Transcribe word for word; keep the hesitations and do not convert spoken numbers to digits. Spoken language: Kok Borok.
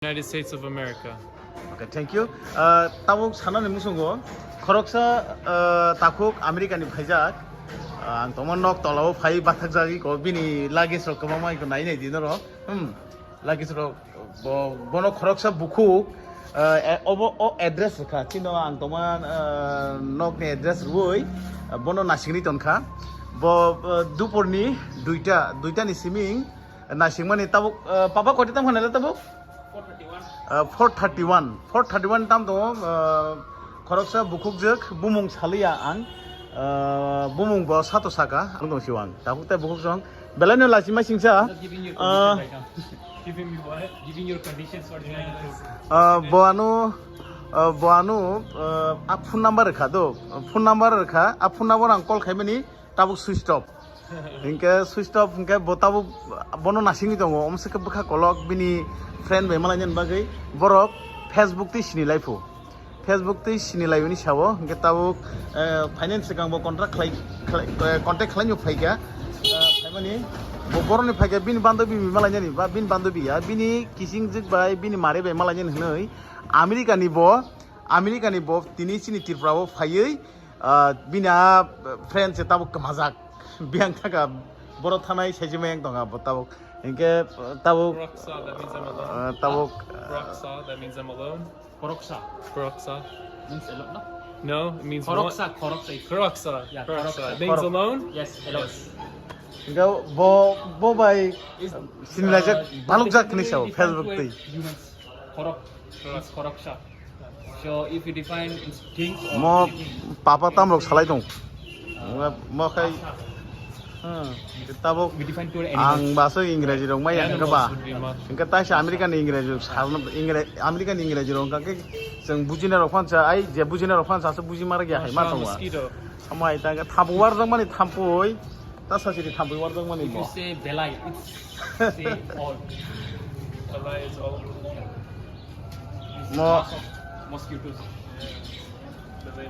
United States of America. Okay, thank you. Uh, tabuk sanani musungo khoroksa, uh, takhuk America ni phaijak. Uh, ang tongma nok tolao phai bathak jagwi ko bini luggage rok kwbangma iko nai nai di norok. Hmm. Luggage rok bo, bono khoroksa bukhuk, uh, e-, obo o address rwkha. Chino ang tongma, uh, nok ni address rwui, uh, bono nasingni tonkha. Bo, uh, dupor ni duita, duita ni siming Naisingmani tabuk, uh, papa koti tam khanai tabuk? Uh, four thirty one. Four thirty one tam tongo, uh, khoroksa bukhukjwk bumung saliya ang, uh, bumung bo sato saka ang tong siwang. Tabuk tai bukhuk song. Belai no lachima singsa. Not giving your Uh, condition right now. Giving me what? Giving your conditions for the United States. Uh, bo ano, uh, bo ano, uh, a phone number rwkha do. Phone number rwkha, a phone number ang call khaimani tabuk switch off. Hinkhe switch off hinkhe bo tabuk bono nasingwi tongo, omswkhe bwkha kolok bini friend bai malainani bagwi borok Facebook twi sinilaiphuru. Facebook twi sinilaiwini sao hinkhe tabuk, eh, finance swkang bo contract khlai, khlai, eh, contact khlaino phaikha. Eh, phaimani bo boroni phaikha bini bandobi bai malainani ba bini bandobi ya bini kisingjwk bai bini mare bai malainani hwnwi America ni bo, America ni bo tini chini Tripura o phaiwi, ah, bini a friend se tabuk kwmajak. Biyang thaka borok thanai saisi mayang tongkha bo tabuk. Hinkhe, uh, tabuk, Proksa, that means I'm alone. Uh, tabuk, uh, Proksa, that means I'm alone. Koroksa. Proksa. Means alone, no? No, it means Koroksa, one. Koroksa is Koroksa. Yeah, Koroksa. Koroksa. Means Korok- alone? Yes, alone. Yes. Hinkhe bo, bo bai Is, sinilajak uh, balukjak hinwi basically sao, Facebook different twi. Humans. Korok. Korok. It's Koroksa. So if you define things or Mo anything, papa tamrok salai tong. Mo, mo khai. Hmm. Tabuk We define pure ang animals. Baso Ingreji rok maya Animals hingke ba. Would be much. Hingke taisa American ni Ingreji rok sarno Ingre American ni Ingreji rok hingke chwng bujina rok phansa ai je bujina rok phansa se buji mara gya hai ma Proksa, tongwa. Mosquito. Samai ta hingke thampui warjak mani thampui. Ta sasiri thampui warjak mani If you mo. Say belai, it's say all. Belai is all. It's Mo- mass of mosquitoes.